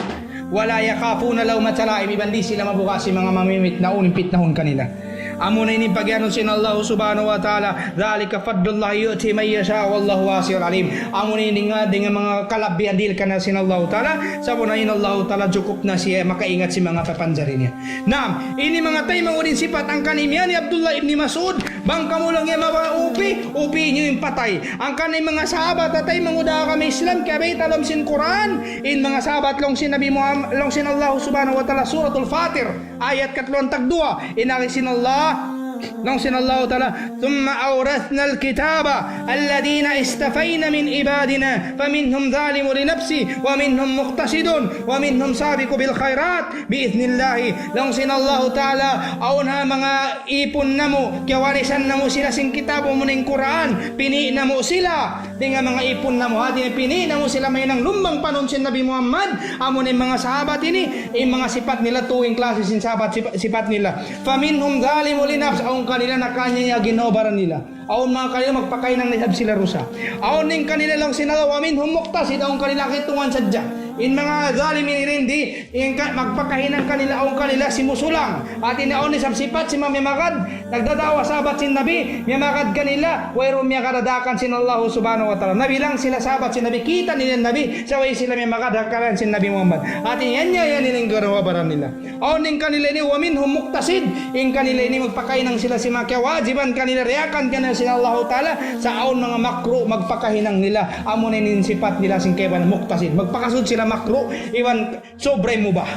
ولا يخافون لومة لائم, iban di' sila mabuga' sin manga mamimit na unu in pitnahun kanila. Amuna ini pagiyanun sin Allah Subhanahu wa Ta'ala, ذلك فضل الله يؤتيه من يشاء والله واسع عليم. Amuna ini dayn ha, dayn ha manga kalabbihan dihil kaniya sin Allah Ta'ala, sabab in Allah Ta'ala jukup na siya makaingat sin manga papanjari niya. Naam, ini manga taymanghud in sipat hangkan imiyan hi Abdullah ibn Mas'ud, bang kamu laung niya mabaya' upi, upi niyu in patay. Hangkan in manga sahabat ha taymanghud ha agama Islam, kiyabayta' ha lawm sin Qur'an, in manga sahabat laung sin Nabi Muhammad, laung sin Allah Subhanahu wa Ta'ala, Suratul Fatir, ayat katluan tagduwa, in agi sin Allah, laung sin Allah Ta'ala, ثم أورثنا الكتاب الذين اصطفينا من عبادنا فمنهم ظالم لنفسه ومنهم مقتصد ومنهم سابق بالخيرات بإذن الله. Laung sin Allahu Ta'ala, awn ha manga ipun namu', kiyawarisan namu' sila sin kitab, amuna in Qur'an, pini' namu' sila dayn ha manga ipun namu', hati niya pini' namu' sila mahinang lumbang panun sin Nabi Muhammad, amuna in manga sahabat ini, in manga sipat nila, tū in klasi sin sahabat sipa-, sipat nila. فمنهم ظالم لنفسه, awn kanila nakaaniaya ha ginhawa-baran nila. Awn manga kanila magpakahinang na isab sila dusa. Awn in kanila laung sin Allah, ومنهم مقتصد, awn kanila kitungan sadja. In manga zalim ini di', in ka-, magpakahinang kanila, awn kanila simusulang. Hati niya awn isab sipat sin manga miyamagad, nagdada'wa sahabat sin Nabi, miyamagad kanila, wayruun miyagad ha daakan sin Allah Subhanahu wa Ta'ala. Nabilang sila sahabat sin Nabi, kita' nila in Nabi, sa' way sila miyamagad ha daakan sin Nabi Muhammad. Hati niya, yan, yan, yan in ginhawa-baran nila. Awn in kanila ini, ومنهم مقتصد, in kanila ini magpakahinang sila sin manga kiyawajiban kanila, diyaak kanila sin Allahu Ta'ala, sa' awn manga makruh magpakahinang nila, amuna in sipat nila sin kaibanan muqtasid. Magpakasud sila makruh, iban sobra in mubah.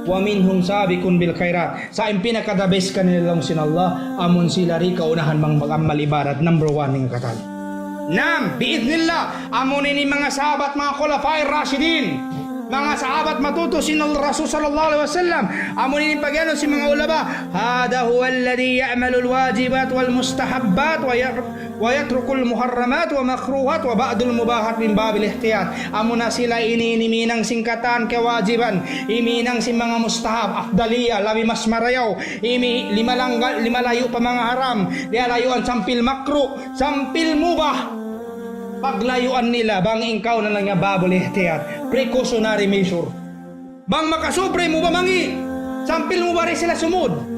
ومنهم سابق بالخيرات. Sa' in pinaka-the best kanila laung sin Allah, amun sila di kaunahan bang mag-amal ibadat, number one in katan. Naam, bi'idhnillah, amun ini manga sahabat, manga khulafa rashidin, manga sahabat matutu sin Rasul sallallahu alayhi wasallam, amun ini pag-anu sin manga ulama, هذا هو الذي يعمل الواجبات والمستحبات وير- ويترك المحرمات والمكروهات وبعض المباحات من باب الاحتياط. Amuna sila ini, ini hinang sin katan kawajiban, hinang sin manga mustahab, afdaliya, labi mas marayaw, ini limalangga-, limalayu' pa manga haram, liyalayuan sampil makruh, sampil mubah. Paglayuan nila, bang in kaw na lang niya babul ihtiyat, precautionary measure. Bang makasubra mu ba mangi', sampil mubah di' sila sumud.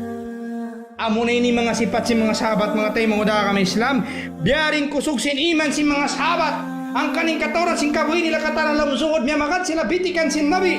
Amuna ini manga sipat sin manga sahabat, manga taymanghud ha agama Islam. Biya' diin kusug sin iman sin manga sahabat. Hangkan in katauran sin kabuhi' nila katan ha lawm zuhud, miyamagad sila bitikan sin Nabi.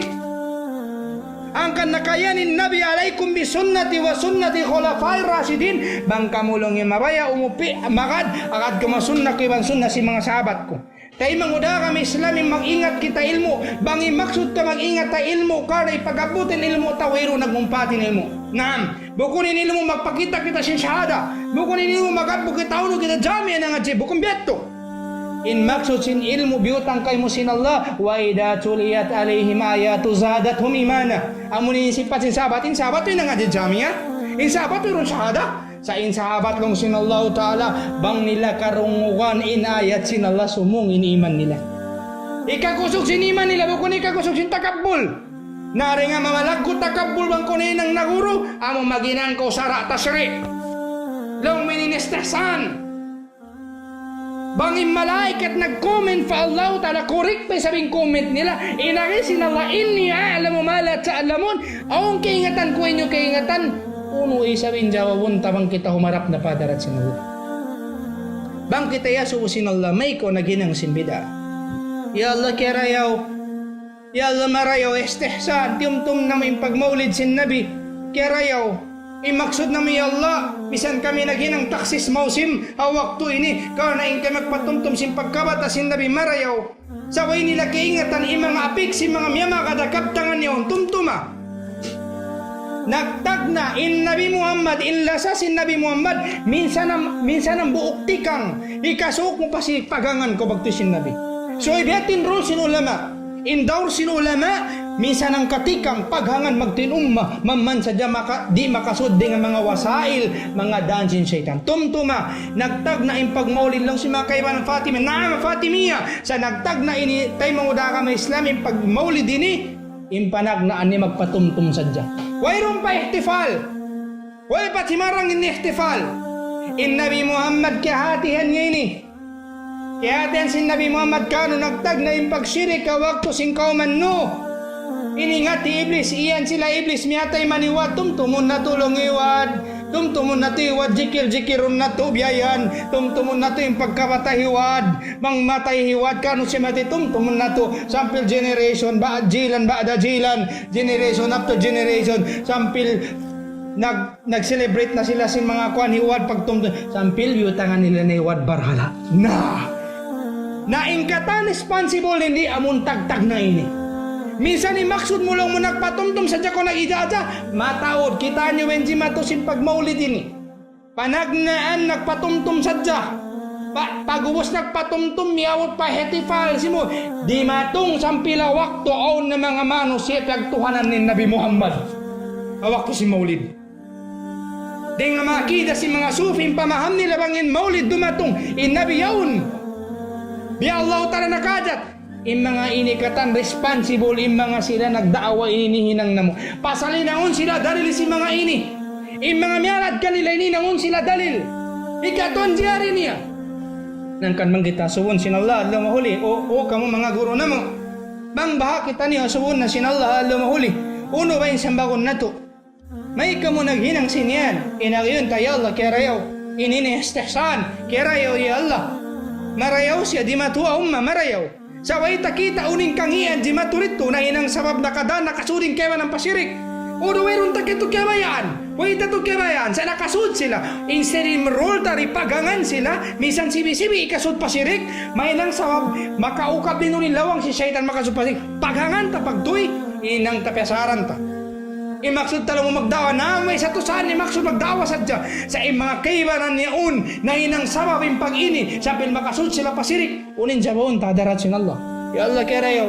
Hangkan nakayan in Nabi, عليكم بسنتي وسنة الخلفاء الراشدين. Bang kamu laung niya mabaya' umupi, magad, agad kamu ha sunna ku iban sunna sin manga sahabat ku. Taymanghud ha agama Islam, in mag-ingat kita ilmu'. Bang in maksud ta mag-ingat ta ilmu', karna' in pag-abbut in ilmu' ta, wayruun nagmumpaat in ilmu'. Naam, bukun in ilmu' magpakita' kita sin shahada. Bukun in ilmu' mag-abbut kita, unu kita jamiya nangadji'. Bukun biya' yadtu. In maksud sin ilmu' biyutang kaymu sin Allah, وإذا تليت عليهم آياته زادتهم إيمانا. Amun ini sipat sin sahabat, in sahabat tu in nangadji' jamiya. In sahabat tu wayruun shahada. Sa' in sahabat laung sin Allahu Ta'ala, bang nila karungugan in ayat sin Allah, sumūng in iman nila. Hikakusug sin iman nila, bukun hikakusug sin takabbul. Na dayn ha mamalaggu' takabbul bang kaw nahinang naguru, amu maghinang kaw sara' tashri'. Laung mu in istihsan. Bang in malaikat nag-comment pa Allahu Ta'ala, correct pa isab in comment nila. In agi sin Allah, إني أعلم ما لا تعلمون. Awn kaingatan ku in di' niyu kaingatan. Unu isab in jawabun ta bang kita humarap na pa hadarat sin Allah? Bang kita iyasubu sin Allah, mayta' kaw naghinang sin bid'a? Ya Allah, kiyarayaw. Ya Allah, marayaw, istihsan, tiyumtum namu' in pagmaulid sin Nabi. Kiyarayaw. In maksud namu', ya Allah, misan kami naghinang takhsis mawsim ha waktu ini, karna' in kami magpatumtum sin pagkabata' sin Nabi, marayaw. Sa' way nila kaingatan in manga apik sin manga miyamagad ha kabtangan yaun, tumtuma. Nagtagna' in Nabi Muhammad, in lasa sin Nabi Muhammad, minsan na, minsan na buuk tikang, hikasuuk mu pa sin paghangan kaw magtuy sin Nabi. So, biya' ha yan in rule sin ulama. In daur sin ulama, minsan na katikang paghangan magtuy in umma, mamman sadja maka-, di' makasud dayn ha manga wasail, manga daan sin saytan. Tumtuma, nagtagna' in pagmaulid laung sin manga kaibanan Fatima. Naam, Fatimiyya, sa' nagtagna' ini, taymanghud ha agama Islam, in pagmaulid ini, in panagnaan niya magpatumtum sadja. Wayruun pa ihtifal. Way pa timarang in ihtifal. In Nabi Muhammad kiyahatihan niya ini. Kiyahatihan sin Nabi Muhammad kunu' nagtagna' in pagshirik ha waktu sin kawman Nuh. Ini ngat hi Iblis, iyan sila Iblis miyatay man hi Wad, tumtumun natu' laung hi Wad. Tumtumun natu' hi Wad, jikir-jikirun natu' biya' yan. Tumtumun natu' in pagkabata' hi Wad. Bang matay hi Wad, kunu' siya matay, tumtumun natu'. Sampil generation, ba-, jilan, ba'da jilan, generation after generation. Sampil nag-, nag-celebrate na sila sin manga kuwan hi Wad pagtumtum. Sampil biyutangan nila na hi Wad barhala'. Na. Na in katan responsible ini amun tagtagna' ini. Minsan in maksud mu laung mu nagpatumtum sadja kaw nag-ijaja. Mataud, kitaa niyu in jimatu sin pagmaulid ini. Panagnaan nagpatumtum sadja. Pa-, pag'ubus nagpatumtum, miyabut pa ihtifal, simu-, dimatung sampila waktu awn na manga manusiya' piyagtuhanan in Nabi Muhammad. Ha waktu sin maulid. Dayn ha manga akida sin manga sufi, in pamaham nila bang in maulid dumatung, in Nabi yaun. Biya' Allah Ta'ala nakajat. In manga ini katan responsible, in manga sila nagda'wa ini hinang namu'. Pasal in awn sila dalil sin manga ini. In manga miyalad kanila ini, in awn sila dalil. Ikatun jari niya. Hangkan bang kita subun sin Allah, adlaw mahuli. O, o, kamu manga guru namu'. Bang baha' kitaniyu subun na sin Allah, adlaw mahuli. Unu ba in sambagun natu'? Mayta' kamu naghinang sin yan? In agi yun, ya Allah, kiyarayaw. Ini in istihsan, kiyarayaw, ya Allah. Marayaw siya, dimatu ha umma, marayaw. Sa' way ta kita' unu in kangīan, dimatu didtu, nahinang sabab nakadaan, nakasud in kaibanan pa shirik. Unu, wayruun ta kita' kiyabayaan. Way ta kita' kiyabayaan, sa' nakasud sila. Instead in rule ta di' paghangan sila, minsan sibi'-sibi' hikasud pa shirik, mahinang sabab, makaukab duun in lawang sin saytan makasud pa shirik. Paghangan ta pagtuy, hinang ta piyasaran ta. In maksud ta laung mu magda'wa, na may sa tusahan in maksud magda'wa sadja. Sa' in manga kaibanan niya yaun, nahinang sabab in pag-ini, sambil makasud sila pa sirik. Unu in jawaban ta ha hadarat sin Allah? Ya Allah, karayaw.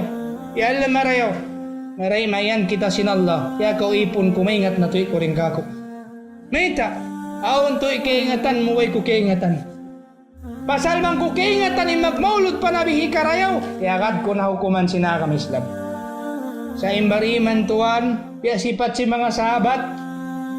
Ya Allah, marayaw. Marayaw, mayan kita sin Allah. Ya kaw ipun ku, maingat na tuud kaw dayn kāku'. Mayta'? Awn tuud kaingatan mu, way ku kaingatan. Pasal bang ku kaingatan in magmaulud pa Nabi hikarayaw, iyagad ku na hukuman sin agama Islam. Sa' in bariman tuwan, biya' sipat sin manga sahabat,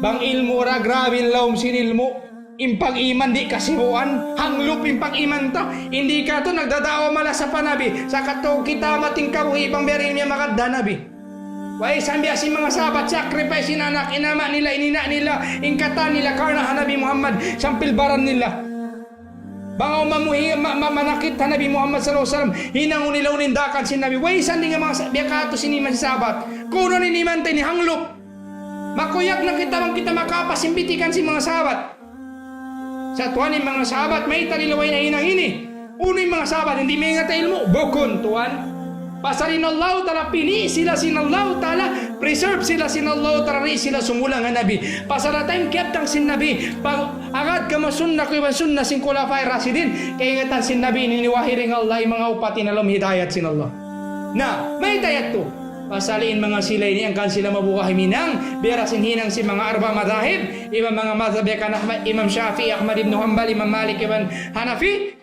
bang ilmu' ra grabe in lawm sin ilmu', in pag-iman di' kasibuan, hanglup in pag-iman ta, di' katu' nagdada'wa malasa pa Nabi, sa' katu' kita mating kabuhi' bang biya' diin niya magad ha Nabi. Way, sambil sin manga sahabat, sacrifice in anak, in ama' nila, in ina' nila, in katan nila, karna' ha Nabi Muhammad, sampil baran nila. Bang awn mamuhi', ma-, ma-, manakit ha Nabi Muhammad sallallahu alayhi wasallam, hinangun nila unu in daakan sin Nabi. Way, sa' di' nga manga sa-, biya' katu' sin iman sin sahabat. Kunu' in iman ta ini hanglup. Makuyag na kita bang kita makapas sin bitikan sin manga sahabat. Sa' tuwan in manga sahabat, mayta' nila way nahinang ini? Unu in manga sahabat, di' maingat ha ilmu'? Bukun, tuwan. Pasal in Allahu Ta'ala, pini' sila sin Allahu Ta'ala, preserve sila sin Allahu Ta'ala, di' sila sumulang ha Nabi. Pasal ha time kiyabtang sin Nabi, pag-agad kamu sunna ku iban sunna sin Khulafa Rashidin, kaingatan sin Nabi ini, niwahi dayn Allah, in manga upat ini ha lawm hidayat sin Allah. Na, mayta' yadtu? Pasal in manga sila ini hangkan sila mabuga' himinang, biya' da sin hinang sin manga arba' madhahib, iban manga madhhab biya' kan Ahmad, Imam Shafi'i, Ahmad ibn Hanbal, Imam Malik, iban Hanafi.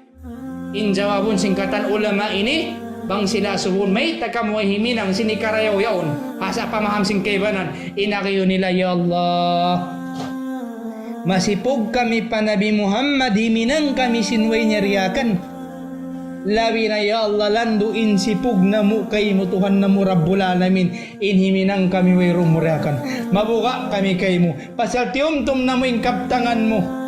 In jawabun sin katan ulama ini, bang sila asubuhun, mayta' kamu way himinang sin hikarayaw yaun, ha sa' pamaham sin kaibanan, in agi nila, "Ya Allah, masipug kami pa Nabi Muhammad, himinang kami sin way niya diyaakan. Labi na, ya Allah, landu' in sipug namu' kaymu, Tuhan namu' Rabbul Alamin, in himinang kami way duun mu diyaakan. Mabuga' kami kaymu. Pasal tiyumtum namu' in kabtangan mu.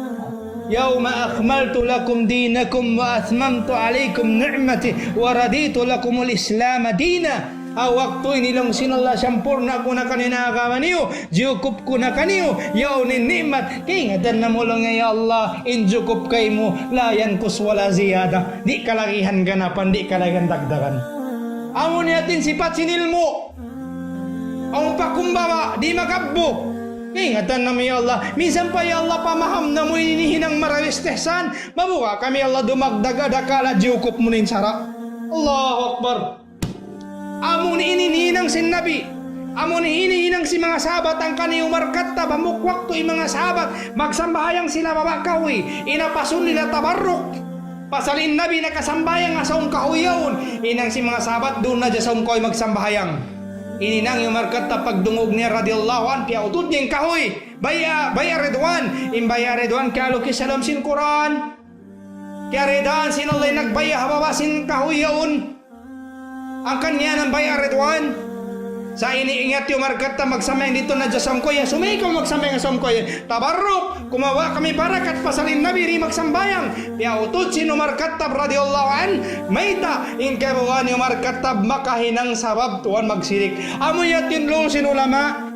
يوم أكملت لكم دينكم وأتممت عليكم نعمتي ورضيت لكم الإسلام دينا." Ha waktu ini laung sin Allah, sampurna' ku na kaniyu in agama niyu, jukup ku na kaniyu yaun in ni'mat. Kaingatan namu' laung niya, "Ya Allah, in jukup kaymu, la yanqus wa la ziyada." Di' kalagihan ganapan, di' kalagihan dagdagan. Amu na yadtu in sipat sin ilmu'. Awn pa kumbaba, di' makabbu. Kaingatan namu', ya Allah. Minsan pa, ya Allah, pamaham namu' ini hinang marayaw istihsan. Mabuga' kami, ya Allah, dumagdag dakala' jukup mu na in sara'. Allahu Akbar. Amu ini in hinang sin Nabi. Amu ini in hinang sin manga sahabat, hangkan hi Umar Khattab, hambuuk waktu in manga sahabat, magsambahayang sila ha baba' kahuy. In apasun nila tabarruk. Pasal in Nabi nakasambahayang ha saum kahuy yaun. Hinang sin manga sahabat, duun na hadja saum kahuy magsambahayang. Hininang hi Umar Khattab pagdungug niya radiyallahu anhu, piyautud niya in kahuy. Bay'a, bay'a Ridwan. In bay'a Ridwan kiyalukis ha lawm sin Qur'an. Kiyaridaan sin Allah in nagbaya' ha baba' sin kahuy yaun. Hangkan yan in bay'a Ridwan. Sa' ini ingat hi Umar Khattab magsambahayang didtu na hadja saum kahuy. Sumikaw magsambahayang saum kahuy. Tabarruk, kumawa' kami barakat pasal in Nabi di' magsambahayang. Piyautud sin Umar Khattab radiyallahu anhu. Mayta', in kabugaan hi Umar Khattab makahinang sabab tuwan magsirik. Amu yadtu in laung sin ulama.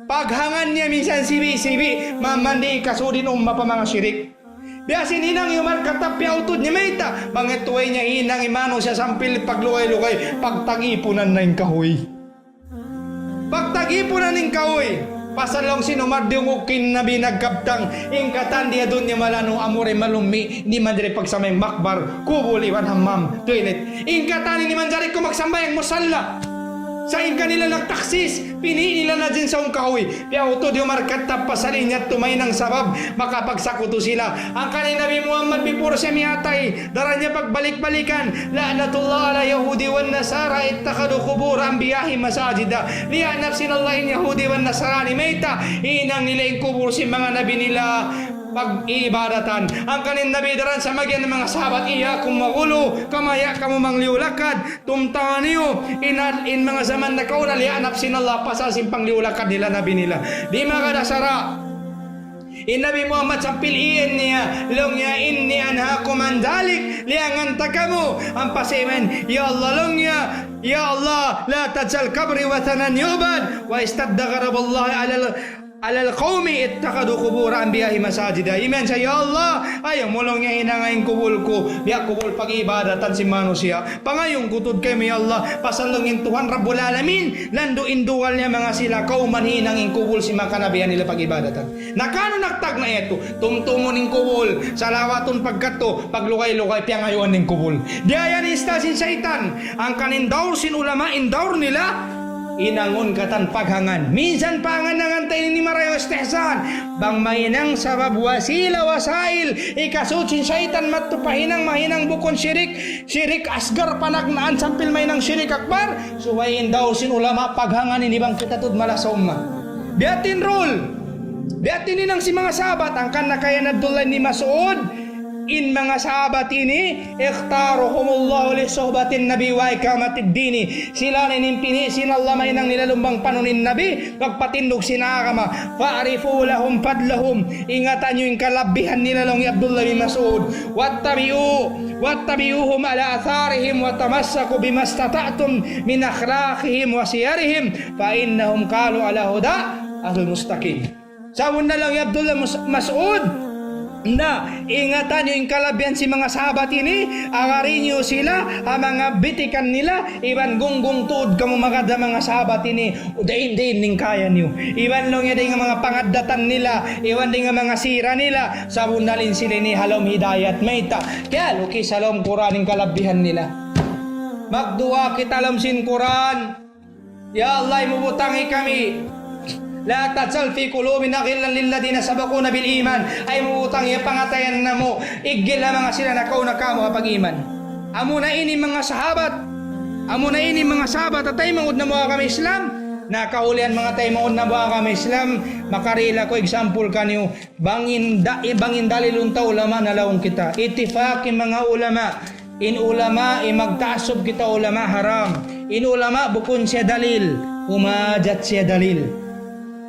Paghangan niya minsan sibi'-sibi', maman di' kasud in umma pa manga sirik. Biya' sin hinang hi Umar Khattab piyautud niya mayta', bang yadtu way niya hinang in manusiya' sampil paglugay-lugay, pagtagipunan na in kahuy. Pagtagipunan in kahuy, pasal laung sin Umar diyungug in Nabi nagkabtang, in katan di' ha dunya malanu' amura in malummi', di' manjari pagsambahayang makbar, kubul iban hammam, toilet. In katan di' manjari kaw magsambahayang musalla. Sa' in kanila nagtaksis, pini' nila na hadja in saum kahuy. Piyautud hi Umar Khattab pasal in yadtu mahinang sabab makapagsakutu sila. Hangkan in Nabi Muhammad before siya miyatay, daran niya pagbalik-balikan, لعنة الله على اليهود والنصارى اتخذوا قبور أنبيائهم مساجد. Liyaanat sin Allah in Yahudi iban Nasrani mayta', hinang nila in kubul sin manga nabi nila pag-iibadatan. Hangkan in Nabi daran sa' magiyan manga sahabat, إياكم والغلو, kamaya' kamu mangliyu-lakad. Tumtanga niyu, in, in manga jaman nakauna, liyaanat sin Allah pasal sin pangliyu-lakad nila, nabi nila. Di' magad ha sara'. In Nabi Muhammad sampil iyan niya, laung niya, إني أنهاكم عن ذلك, liyangan ta kamu. Ampa siya iyan, ya Allah, laung niya, ya Allah, لا تجعل قبري وثنا يعبد، واشتد غضب الله على ال-, على قوم اتخذوا قبور أنبيائهم مساجد. Imiyan siya, "Ya Allah, ayaw mu laung niya hinanga in kubul ku biya' kubul pag-iibadatan sin manusiya'. Pangayuun ku tuud kaymu, ya Allah, pasal laung in Tuhan Rabbul Alamin, landu' in dugal niya manga sila kawman hinang in kubul sin manga kanabihan nila pag-iibadatan." Na kunu' nagtagna' yadtu, tumtumun in kubul, salawatun pagkadtu, paglugay-lugay, piyangayuan in kubul. Di' yan ista sin saytan, hangkan in daur sin ulama, in daur nila, hinangun katan paghangan. Minsan pa hangan-hangan ta ini marayaw istihsan. Bang mahinang sabab wasila wasail, hikasud sin saytan madtu pa hinang mahinang bukun shirik, shirik asgar panagnaan sampay mahinang shirik akbar. Subay in daur sin ulama paghangan ini bang kita tuud malas ha umma. Biya' ha yan rule. Biya' ha yan hinang sin manga sahabat, hangkan na kaya Abdullah ibn Mas'ud, in manga sahabat ini, اختارهم الله لصحبة النبي وإقامة الدين. Sila na in pini' sin Allah mahinang nila lumbang panun in Nabi, pagpatindug sin agama. فاعرفوا لهم فضلهم. Ingata niyu in kalabihan nila laung hi Abdullah bin Mas'ud. واتبعوا، واتبعوهم على آثارهم وتمسكوا بما استطعتم من أخلاقهم وسيرهم فإنهم كانوا على الهدى المستقيم. Sabunnal laung hi Abdullah Mus-, Mas'ud, na, ingata niyu in kalabihan sin manga sahabat ini, agari niyu sila, ha manga bitikan nila, iban gunggung tuud kamu magad ha manga sahabat ini, dayn-dayn in kaya niyu. Iban laung niya dayn ha manga pangaddatan nila, iban dayn ha manga sira nila, sabunnal in sila ini ha lawm hidayat. Mayta', kiyalukis ha lawm Qur'an in kalabihan nila. Magduwaa kita ha lawm sin Qur'an. Ya Allah, ayaw mu butangi kami. لا تجعل في قلوبنا غلا للذين سبقونا بالإيمان. Ayaw mu butangi ha pangatayan namu' iggil ha manga sila nakauna kāmu' ha pag-iman. Amuna ini manga sahabat. Amuna ini manga sahabat, ha taymanghud namu' agama Islam. Na kahulihan manga taymanghud namu' agama Islam, makarihil aku example kaniyu. Bang in da-, bang in dalilun ta ulama na laung kita. Ittifaq in manga ulama. In ulama, in magtaassub kita ulama haram. In ulama bukun siya dalil, humajat siya dalil.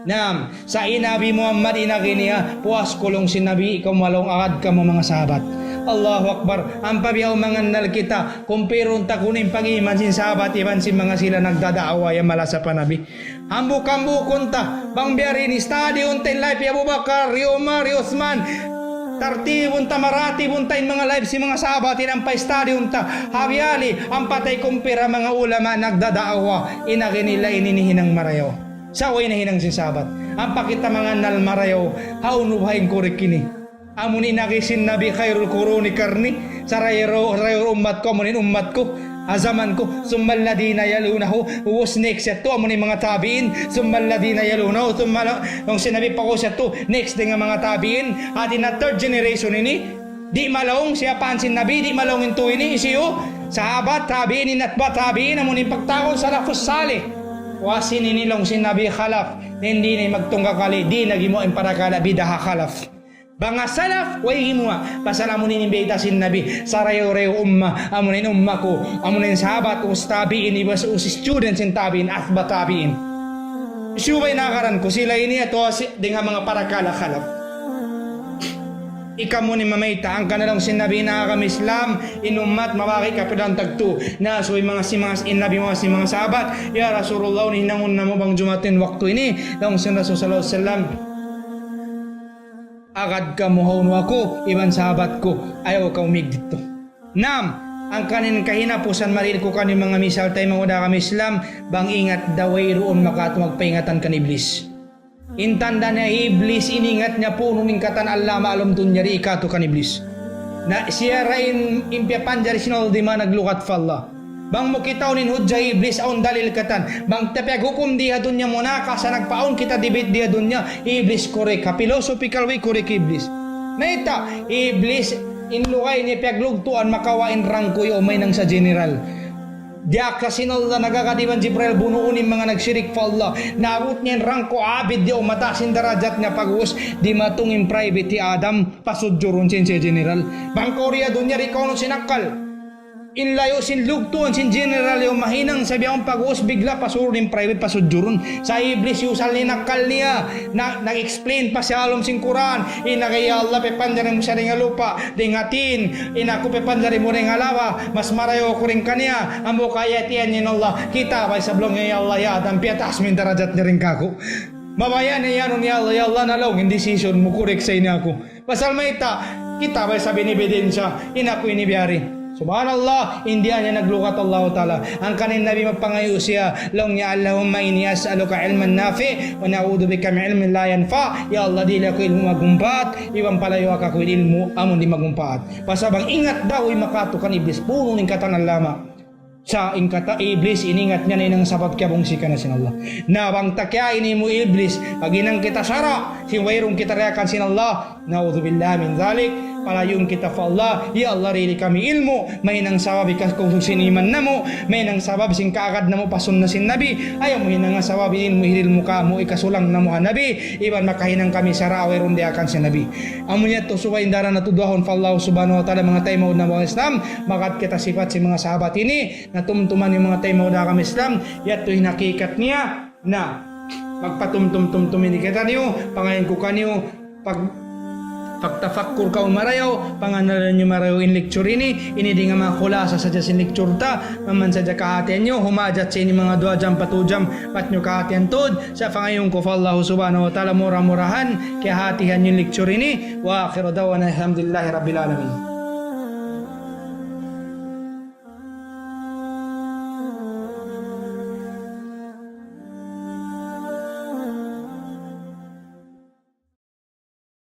Naam, sa' in Nabi Muhammad in agi niya, puas ku laung sin Nabi, ikaw malaung agad kamu manga sahabat. Allahu Akbar. Ampa biya' mangannal kita, kumpirun ta kunu' in pag-iman sin sahabat, iban sin manga sila nagdadaawa yan malasa pa Nabi. Hambuuk-hambuukun ta, bang biya' diin studyun ta in life hi Abu Bakar, hi Umar, hi Uthman. Tartibun ta, maratibun ta in manga life sin manga sahabat, in ampa studyun ta. Ha biyali, ampa ta i-compare ha manga ulama nagdadaawa, in agi nila ini in hinang marayaw. Sa' way na hinang sin sahabat. Ampa kita mangannal marayaw, hawnu baha' in correct ini. Amu in agi sin Nabi, خير القرون قرني, sarayaw-rayaw ummat ku, amu in ummat ku, ha jaman ku, ثم الذين يلونهم, ubus next yadtu, amu in manga tabi'in, ثم الذين يلونهم, thumma la-, laung sin Nabi pag'ubus yadtu, next dayn ha manga tabi'in, hati niya third generation ini, di' malaung siya pa sin Nabi, di' malaung in tū ini, hisiyu, sahabat, tabi'in, in atba' tabi'in, amu in pagtawagun salafus salih. Wa sin ini laung sin Nabi khalaf, di' na magtunggal kali, di' na gimuwa' in parakala' bid'ah ha khalaf. Bang ha salaf, way gimuwa'. Pasal amu in bayta' sin Nabi, sarayaw-rayaw umma, amu in umma ku, amu in sahabat, ubus tabi'in, ubus, ubus student sin tabi'in, atba' tabi'in. Subay na agaran ku sila ini atawa si-, dayn ha manga parakala' khalaf. Ikaw amu in mamayta', hangkan na laung sin Nabi in agama Islam, in ummat mabahagi' kapilan tagtu. Na, subay manga si manga in Nabi, manga si manga sahabat, "Ya Rasulullah, unu in hinangun namu' bang jumatu in waktu ini?" Laung sin Rasul sallallahu alayhi wasallam, "Agad kamu hawnu aku, iban sahabat ku, ayaw kamu mīg didtu." Naam, hangkan in kahinapusan marihil ku kaniyu manga misal taymanghud ha agama Islam, bang ingat da wayruun makatu magpaingatan kan Iblis. In tanda' niya Iblis, in ingat niya punu' in katan Allah ma'lum dunya di' ikatu kan Iblis. Na siya ra in, in piyapanjari sin Allah di' managlukat pa Allah. Bang mu kitaun in hujja Iblis awn dalil katan. Bang ta piyaghukum di ha dunya munakasha nagpaawn kita debate di ha dunya, Iblis correct. Ha philosophical way correct Iblis. Mayta', Iblis in lugay niya piyaglugtuan makawa' in rangku yaun mahinang sa general. Diyaka sin Allah nagagad iban Jibril bunuun in manga nagshirik pa Allah. Naabut niya in rangku abid yaun mataas in darajat niya pag'ubus dimatung in private hi Adam pasujurun sin siya general. Bang kaw di ha dunya di' kaw unu sin akkal. In layu' sin lugtuan sin general yaun mahinang sa bihaun pag'ubus bigla' pasurun in private pasujurun. Sa' Iblis iyusal niya in akkal niya. Na, nag-explain pa siya ha lawm sin Qur'an. In agi ya Allah, piyapanjari mu siya dayn ha lupa', dayn ha tin. In aku piyapanjari mu dayn ha lawa, mas marayaw aku dayn kaniya. Amu kaya tiyan in Allah. Kita' ba isab laung niya ya Allah, ya Adam, piyataas mu in darajat niya dayn kāku'. Mabaya' niya iyanun, "Ya Allah, ya Allah, na laung in decision mu, correct sa ini aku." Pasal mayta', kita' ba isab in ebidensya, in aku ini biyari. Subhanallah, in di' niya naglugat Allah Ta'ala. Hangkan in Nabi magpangayu' siya, laung niya, "اللهم إني أسألك علما نافعا وأعوذ بك من علم لا ينفع." Ya Allah, dihili aku ilmu' magmumpaat, iban palayu' aku ilmu' amun di' magmumpaat. Pasal bang ingat daw in makatu kan Iblis, punu' in katan lama'. Sa' in katan Iblis, in ingat niya na in hinang sabab kiyabungsi kaniya sin Allah. Na bang ta kiyaini mu Iblis, paghinang kita sara', sin wayruun kita daakan sin Allah, na'udhubillah min dhalik, palayuun kita pa Allah, "Ya Allah, dihili kami ilmu', mahinang sabab hikasuksuk sin iman namu', mahinang sabab sin kaagad namu' pa sunna sin Nabi, ayaw mu hinanga sabab in ilmu' hirihil mu kāmu', hikasulang namu' ha Nabi, iban makahinang kami sara' wayruun daakan sin Nabi." Amu yadtu subay in daran natu' duwahun pa Allah Subhanahu wa Ta'ala, manga taymanghud namu' Islam, magad kita sipat sin manga sahabat ini, na tumtuma niyu manga taymanghud namu' Islam, yadtu in hakikat niya, na magpatumtum-tumtum ini kitaniyu, pangayuun ku kaniyu, pag-, pagtafakkur kaw marayaw, pangannalun niyu marayaw in lecture ini, ini dayn ha manga khulasa sadja sin lecture ta, maman sadja kahatihan niyu, humajat sa ini manga duwa jam, pa tu jam, bat niyu kahatihan tuud, sa' pangayuun ku pa Allah Subhanahu wa Ta'ala, mura-murahan, kiyahatihan niyu in lecture ini, وآخر دعوانا أن الحمد لله رب العالمين.